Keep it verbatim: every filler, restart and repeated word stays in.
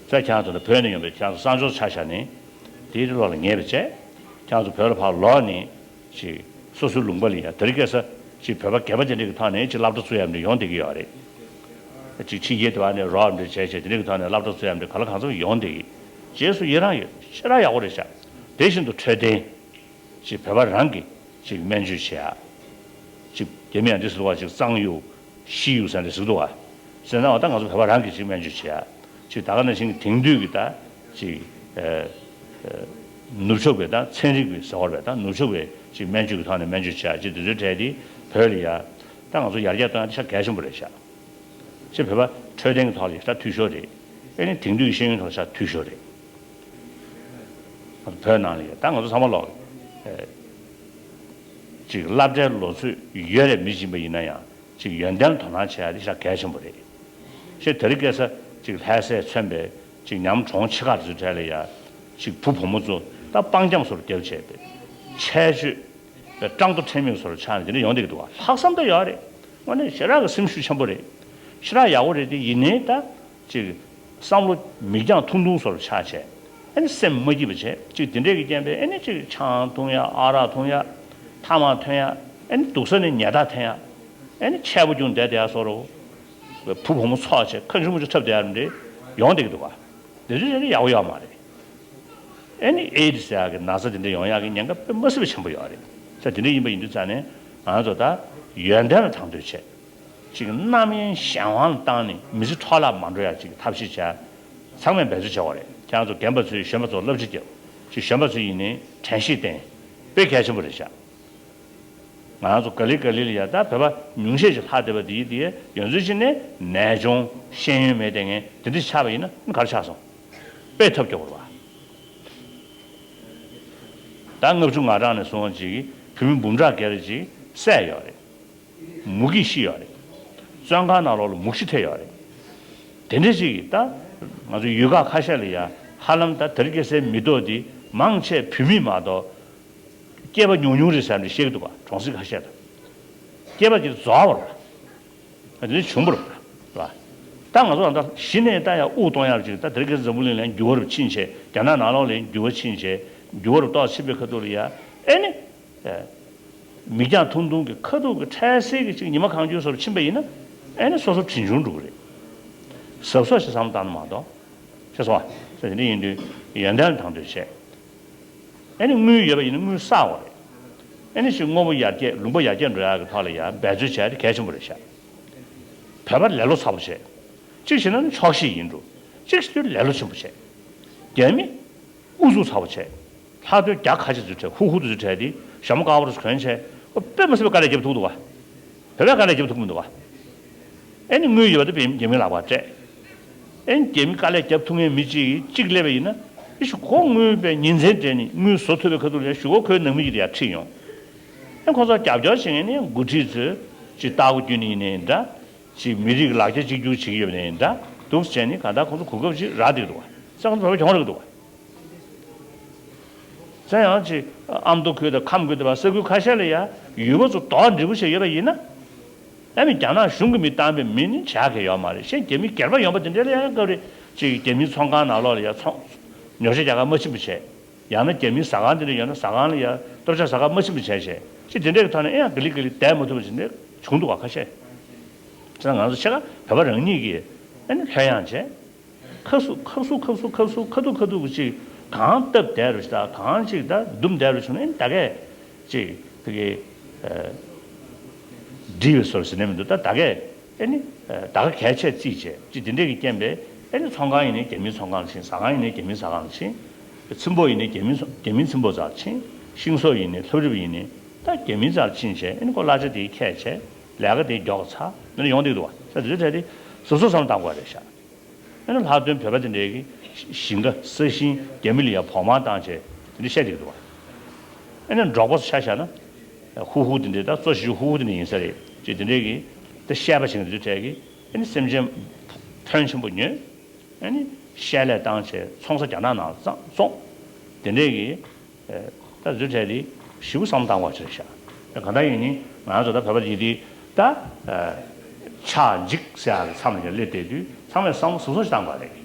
ས་ཁྱེད་རང་ཚོ་ནི་བོད་ནས་ཡོང་པའི་ཁྱེད་རང་ཚོ་གསར་འབྱོར་ཆ་བཞག་ནས་དེའི་བློ་ལ་ངེས་པ་བྱས། ཁྱེད་རང་ཚོ་བོད་ལ་ཕར་ལོག་ནས་ཅིག་སོ་སོའི་ལུང་པ་ལ་ཡ་དེ་རིང་ཁ་སང་ཅིག་བོད་པ་སྒེར་པ་དེ་འདྲ་གི་ཐོག་ནས་ཅིག་སློབ་གྲྭ་བཙུགས་ཡག་འདྲ་ཡོང་བསྡད་ཀྱི་ཡོད་རེད། ཅིག་ཕྱི་རྒྱལ་དེ་བ་ནས་རོགས་འདྲ་བྱས་བྱས་དེ་འདྲ་གི་ཐོག་ནས་སློབ་གྲྭ་བཙུགས་ཡག་འདྲ་ག་ལ་གང་འཚམ་ཡོང་བསྡད་ཀྱི། རྗེས་སུ་ཡི་རང་ཡོད། ཞེ་དྲག་ཡག་པོ་རེད་ཤག་དེ་བཞིན་དུ་འཕྲོད་བསྟེན། ཅིག་བོད་པ་རང་གིས་ཅིག་སྨན་བཅོས་བྱེད་ཡག་ཅིག་རྒྱ་མི་ཡང་འདི་ཟེར་བ་ཅིག་གཙང་ཡུག་ཤི་ཡུག་ཟེར་འདི་ཟེར་འདུག་བ། ཟེར་ན་འོ་ད་ང་ཚོ་བོད་པ་རང་གིས་ཅིག་སྨན་བཅོས་བྱེད་ཡག་ཅིག་ད་ག་ནང་བཞིན་དེང་དུས་ཀྱི་ད་ཅིག་ཨ་ཨ་ནུབ་ཕྱོགས་པའི་ད་ཚན་རིག་པའི་ཟེར་བ་རེད། ད་ནུབ་ཕྱོགས་པའི་ཅིག་སྨན་བཅོས་ཀྱི་ཐོག་ནས་སྨན་བཅོས་བྱེད་ཡག་ཅིག་དེ་ཚོའི་གྲས་དེ་བོད་ལ་ཡ་ད་ང་ཚོ་ཡར་རྒྱས་གཏོང་ཡག་དེ་ཤ་གལ་ཆེན་པོ་རེད་ཤག་ཅེས་བོད་པ་འཕྲོད་བསྟེན་གྱི་ཐོག་ལ་ཡང་འཐུས་ཤོར་རེད། ཨེ་ནི་དེང་དུས་ཀྱི་ཤེས་ཡོན་ཐོག་ལ་འཐུས་ཤོར་རེད། བོད་ནང་ལ་ཡང་ད་ང་ཚོ་ཚང་མ་ལོག་ཅིག་སློབ་གྲྭའི་ལོ་ཚོད་ཡོད་རེད་མི་ཕྱིན་པ་ཡིན་ན་ཡང་ཅིག་ཡོན་ཏན་ལ་དོ་སྣང་བྱེད་ཡ་དེ་ཤ་གལ་ཆེན་པོ་རེད། ཞེས་དེ་རིང་ཁ་སང་ཅིག་ལྷ་སས་མཚོན་པའི་ཅིག་ཉམས་གྲོང་ཆེ་ཁག་དེ་ཚོའི་གྲས་ལ་ཡང་ཅིག་བུ་བུ་མོ་ཚོ་ད་སྤང་རྒྱམ་སོར་རྒྱབ་བྱས་པའི་ཆལ་ཆོད། སྤྲང་ཏོ་ཁྲེལ་མེད་བཟོ་འདྲ་ཆགས་ནས་དེ་འདྲ་ཡོང་བསྡད་ཀྱི་འདུག་བ། ལྷག་བསམ་ད་ཡོད་རེད། དངོས་གནས་ཞེ་དྲག་གི་སེམས་ཤུགས་ཆེན་པོ་རེད། ཞེ་དྲག་ཡག་པོ་རེད་དེ། ཡིན་ནའི་ད་ཅིག་བསམ་བློ་མིག་རྒྱང་ཐུང་ཐུང་བཟོ་འདྲ་ཆགས་བྱས། ཨ་ནི་སེམས་མ་སྐྱིད་པ་བྱས། ཅིག་དེ་འདྲས་ཀྱི་རྐྱེན་པས་ཨ་ནི་ཅིག་ཆང་འཐུང་ཡ། ཨ་རག་འཐུང་ཡ། ཐ་མག་འཐེན་ཡ། ཨ་ནི་སྡུག་ས་ནས་ཉལ་ཐག་འཐེན་ཡ། ཨ་ནི་འཆལ་པོ་རྒྱུགས་བསྡད་བསྡད་ཡ་བཟོ་འདྲ། བུ་བུ་མོ་འཚོགས་བྱས་ཁ་མཆུ་མཆུ་འཁྲབ་བསྡད་ཡ་འདྲ་ཡོང་བསྡད་ཀྱི་འདུག་བ། དེ་ཚོ་ཡག་པོ་ཡོད་མ་རེད། ཨེ་ནི་ཨེ་ཌི་ཟེར་ཡག་གི་ན་ཚ་དེ་འདྲ་ཡོང་ཡག་གི་ཉེན་ཁ་དཔེ་མ་སྲིད་པ་ཆེན་པོ་ཡོད་རེད། ས་དེ་འདྲ་ཡིན་པ་ཡིན་དུས་ཙང་ནས་ང་ཚོ་ད་ཡོན་ཏན་ལ་དང་དོད་བྱས། ཅིག་རྣམ་གཡེང་གཞན་དབང་ལ་བཏང་ནས་མི་ཚེ་འཕྲོ་བརླག་མ་འགྲོ་ཡག་ཅིག་ཐབས་ཤེས་བྱས། ཚང་མས་འབད་རྩོལ་བྱེད་དགོས་རེད། ཁྱེད་རང་ཚོ་རྒན་པ་ཚོས་གཞོན་པ་ཚོར་བསླབ་བྱ་རྒྱབ། ཅིག་གཞོན་པ་ཚོ་ཡིན་ནའི་དྲན་ཤེས་བསྟེན། དཔེ་གལ་ཆེན་པོ་རེད་ཤག་ང་རང་ཚོ་ག་ལེ་ག་ལེ་ལ་ཡ་ད་བོད་པ་ཉུང་ཤས་ཤིག་ལྷག་བསྡད་པ་དེ་ཡིན་དེ། ཡོད་ཚོད་ཅིག་ནས་ནད་གཅོང་ཤེས་ཡོན་མེད་དེ་ངས་དེ་འདྲ་ཆགས་པ་ཡིན་ན་ག་རེ་ཆགས་སོང་། དཔེ་ཐབས་སྐྱོ་བོ་རེད་བ། ད་ལྔ་བཅུ་ང་གྲངས་ནས་བཟུང་ཅིག་བོད་མི་འབུམ་ཕྲག་བརྒལ་ཅིག་བསད་ཡོད་རེད། མུ་གེས་ཤི་ཡོད་རེད། བཙོན་ཁང་ནང་ལོགས་ལ་མུ་ཤི་ཐེབས་ཡོད་རེད། དེ་འདྲ་ཅིག་ད་ང་ཚོ་ཡུལ་ཁག་ཁ་ཤས་ལ་ཡ་ཧ་ལམ་ད་དེ་རིང་ཁ་སང་མི་ཐོག་འདི་མང་ཆེ་བོད་མི་མ་གཏོགས། སྐྱེས་པ་ཉུང་ཉུང་རེད་ཟེར་ནས་བཤད་ཀྱི་འདུག་ག་གྲོང་གསེབ་ཁ་ཤས་དང་། སྐྱེས་པ་དེ་རྫོགས་པ་རེད་བ། དེ་ནས་བྱུང་བ་རེད་བ། ད་ང་ཚོ་ད་གཞི་ནས་ད་ཡང་དབུགས་གཏོང་ཡག་ཅིག་ད་དེ་རིང་ཁ་སང་འཛམ་བུ་གླིང་ལ་འགྱུར་བ་རུ་ཕྱིན་བྱས། རྒྱ་ནག་ནང་ལོགས་ལ་འགྱུར་བ་ཕྱིན་བྱས། འགྱུར་བ་རུ་ཏོག་ཕྱིན་པའི་ཁ་ཐུག་ལ་ཡ། ཨེ་ནི། མིག་རྒྱང་ཐུང་ཐུང་གི་ཁ་ཐུག་གི་འཕྲལ་སེལ་གྱི་ཅིག་ཉི་མ་གང་བྱུང་བཟོ་འདྲ་ཕྱིན་པ་ཡིན་ན། ཨེ་ནི་སོ་སོ་གྲོན་ཆུང་འགྲོ་གི་རེད། གཟབ་གཟབ་ཞིག་བསམ་བློ་བཏང་ན་མ་གཏོགས། ཤེས་སོང་བ། ས་དེ་འདྲ་ཡིན་དུས་ཡོན་ཏན་ལ་དང་དོད་བྱས། ཨེ་ནི་དངུལ་ཡོད་པ་ཡིན་ན་དངུལ་བསགས་དགོས་རེད། ཨེ་ནི་ཞིག་དངོས་པོ་ཡར་རྒྱས་ལུང་པ་ཡར་རྒྱས་འགྲོ་ཡག་གི་ཐོག་ལ་ཡང་འབད་རྩོལ་བྱས་ཏེ་གལ་ཆེན་པོ་རེད་ཤག་བོད་པ་ལེ་ལོ་ཚ་པོ་བྱས། གཅིག་བྱས་ན་ནི་ཆོག་ཤེས་ཡིན་འགྲོ། གཅིག་བྱས་དུས་ལེ་ལོ་ཆེན་པོ་བྱས། རྒྱ་མི་ཨུ་ཚུགས་ཚ་པོ་བྱས། ལྷག་དོན་རྒྱ་ཁ་ཆེ་ཚོའི་གྲས། ཧུ་ཧུ་དེ་ཚོའི་གྲས་དེ་ཞྭ་མོ་དཀར་པོ་རུ་གོན་བྱས། དཔེ་མ་སྲིད་པའི་དཀའ་ལས་རྒྱབ་ཐུབ་འདུག་བ། བོད་པས་དཀའ་ལས་རྒྱབ་ཐུབ་མི་འདུག་བ། ཨེ་ནི་དངུལ་ཡོད་པ་དེ་རྒྱ་མིའི་ལག་པར་སྤྲད། ཨེ་ནི་རྒྱ་མི་དཀའ་ལས་རྒྱབ་ཐུབ་མཁན་མི་གཅིག་གིས་གཅིག་སླེབས་པ་ཡིན་ན། ཨེ་ཞུ་ཁོ་དངུལ་པའི་ཉིན་མཚན་སྤྲད་ནས་དངུལ་བཟོ་ཐུབ་པའི་ཁ་ཐུག་ལ་ཞུ་ཁོ་ཁོའི་ནང་མི་གཅིག་དེ་ཡར་ཁྲིད་ཡོང་། ཨེ་ཁོ་ཚོར་རྒྱབ་སྐྱོར་བྱེད་མཁན་ནི་འགོ་ཁྲིད་ཚོས་ཅིག་ལྟ་སྒོ་བརྒྱུད་ནས་ཡིན་ནའི་འདྲ། ཅིག་མི་རིགས་ལག་ཆ་གཅིག་གྱུར་བྱེད་ཀྱི་ཡོད་པ་ནའི་འདྲ། འདུག་སེ་བྱས་ནས་གང་ལྟར་ཁོང་ཚོ་གོ་སྐབས་ཅིག་རག་བསྡད་ཀྱི་འདུག་བ། ས་ཁོང་ཚོ་བོད་པ་གྱོང་རག་གི་འདུག་བ། ས་ཡང་ཅིག་ཨ་མདོ་ཁུལ་དང་ཁམས་ཁུལ་དང་བ་ས་ཁུལ་ཁ་ཤས་ལ་ཡ་ཡུལ་པ་ཚོ་རྡོག་འགྲིག་པོ་བྱས་ཡོད་པ་ཡིན་ན། ཨ་མི་རྒྱ་ནག་གཞུང་གི་མི་བཏང་པའི་མི་ནི་བྱ་གི་ཡོད་མ་རེད། གཞན་རྒྱ་མི་སྒེར་པ་ཡོང་པ་དེ་འདྲ་ལ་ཡང་སྐབས་རེ་ཅིག་རྒྱ་མིའི་ཚོང་ཁང་ནང་ལོགས་ལ་ཡ་ཚོང་ཉོ་ཆ་རྒྱག་ག་མ་ཕྱིན་པ་བྱས། ཡང་ན་རྒྱ་མིའི་ཟ་ཁང་དེ་འདྲ་ཡོད་ན་ཟ་ཁང་ལ་ཡ་ལྟོ་ཆས་ཟ་ག་མ་ཕྱིན་པ་བྱས་བྱས། ཅིག་དེ་འདྲའི་གི་ཐོག་ནས་ཨེ་ཡང་ག་ལེ་ག་ལེ་བསྡད་མ་ཐུབ་པ་ཅིག་འདྲ་བྱུང་འདུག་བ། ཁ་ཤས། ཅེས་ང་ཚོ་ཕྱེད་ཀ་བོད་པ་རང་ཉིད་ཀྱིས་ཨ་ནི་ལྷོད་ཡངས་བྱས། ཁ་ཟུག་ཁ་ཟུག་ཁ་ཟུག་ཁ་ཟུག་ཁ་ཐུག་ཁ་ཐུག་གི་ཅིག་གང་སྟབས་བདེ་རུ་ཞིག་དང་གང་ཅིག་ད་འདུམ་བདེ་རུ་བྱུང་ན་ཨ་ནི་ད་གས་ཅིག་ཕ་གི་ཨ་འགྲིག་པའི་བཟོ་འདྲ་ཟེར་ནས་མི་འདུག་ད་ད་གས་ཨ་ནི་ཨ་ད་ག་གལ་ཆེ་བརྩིས་བྱས་ཅིག་དེ་འདྲས་ཀྱི་རྐྱེན་པས་ཨ་ནི་ཚོང་ཁང་ཡིན་ནའི་རྒྱ་མིའི་ཚོང་ཁང་ལ་ཕྱིན། ཟ་ཁང་ཡིན་ནའི་རྒྱ་མིའི་ཟ་ཁང་ལ་ཕྱིན། ཚོན་པོ་ཡིན་ནའི་རྒྱ་མིའི་ཚོ་རྒྱ་མིའི་ཚོན་པོ་ཚོ་ལ་ཕྱིན། ཤིང་བཟོ་ཡིན་ནའི་ལྷ་རིས་ཡིན་ནའི་ད་རྒྱ་མིའི་རྩར་ཕྱིན་བྱས་ཨ་ནི་ཁོ་གླ་ཆ་དེ་ཁྱེར་བྱས་ལས་ཀ་དེ་མགྱོགས་ཚར་མི་ལ་ཡོང་བསྡད་འདུག་བ། ས་དེ་ཚོའི་གྲས་དེ་སོ་སོ་བསམ་བློ་བཏང་དགོས་རེད་ཤག་ཨ་ནི་ལྷག་དོན་བོད་པ་དེ་འདྲའི་གི་ཞིང་ཁ་ས་ཞིང་རྒྱ་མི་ལ་ཡ་བོགས་མར་བཏང་བྱས་དེ་འདྲ་བཤད་བསྡད་ཀྱི་འདུག་བ། ཨ་ནི་འབྲོག་པ་ཚོ་ཆ་བཞག་ན་ཧུ་ཧུ་དེ་འདྲའི་ད་གཙོ་ཆེ་ཤོས་ཧུ་ཧུ་དེ་འདྲ་ཡིན་ས་རེད། ཅེས་དེ་འདྲའི་གི་ད་བཤད་པ་བྱེད་མཁན་དེ་ཚོའི་གྲས་ཀྱིས་ཨ་ནི་སེམས་ཅན་ཕོན་ཆེན་པོ་ཉོས། ཨ་ནི་བཤས་ལས་བཏང་བྱས་ཚོང་ས་རྒྱ་ནག་ནང་བཙོང་བཙོང་། དེ་འདྲའི་གི་ད་བཟོ་གྲས་དེ་ཞེ་པོ་བསམ་བློ་བཏང་དགོས་ཅིག་རེད་ཤག་གང་ལྟར་ཡིན་ནའི་ང་ཚོ་ད་བོད་པ་ཡིན་དུས་ད་ཆགས་འཇིག་ཟེར་ཡག་གི་མཚམས་ལ་ཡང་སླེབས་བསྡད་དུས་ཚང་མས་བསམ་བློ་སོ་སོ་ཞིག་བཏང་དགོས་རེད།